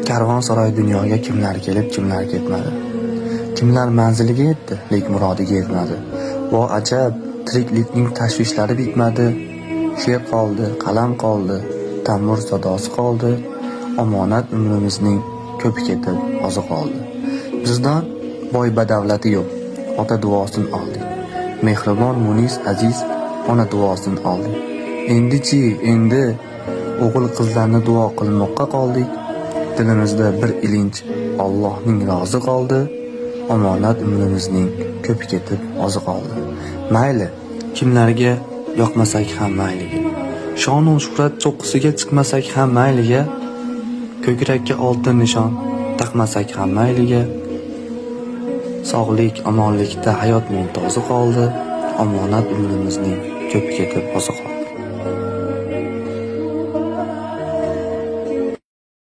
Karvonsaroy dunyoga kimlar kelib, kimlar ketmadi. Kimlar manziliga yetdi, lek murodiga yetmadi. Vo ajab, tiriklikning tashvishlari bitmadi. She'r qoldi, qalam qoldi, tanbur sadosi qoldi. Omonat umrimizning ko'pi ketib, ozi qoldi. Bizdan boy badavlati yo'q, ota duosin oldik. Mehribon, munis, aziz ona duosin oldik. Endi-chi, endi o'g'il qizlarni duo qilmoqqa qoldik. Dilimizda bir ilinj Allohning rozi qoldi. Omonat umrimizning ko'pi ketib, ozi qoldi. Mayli, kimlarga yoqmasak ham mayliga. Shonu shuhrat cho'qqisiga chiqmasak ham mayliga. Ko'krakka oltin nishon taqmasak ham mayliga. Sog'lik, omonlikda hayot mumtozi qoldi. Omonat umrimizning ko'pi ketib, ozi qoldi.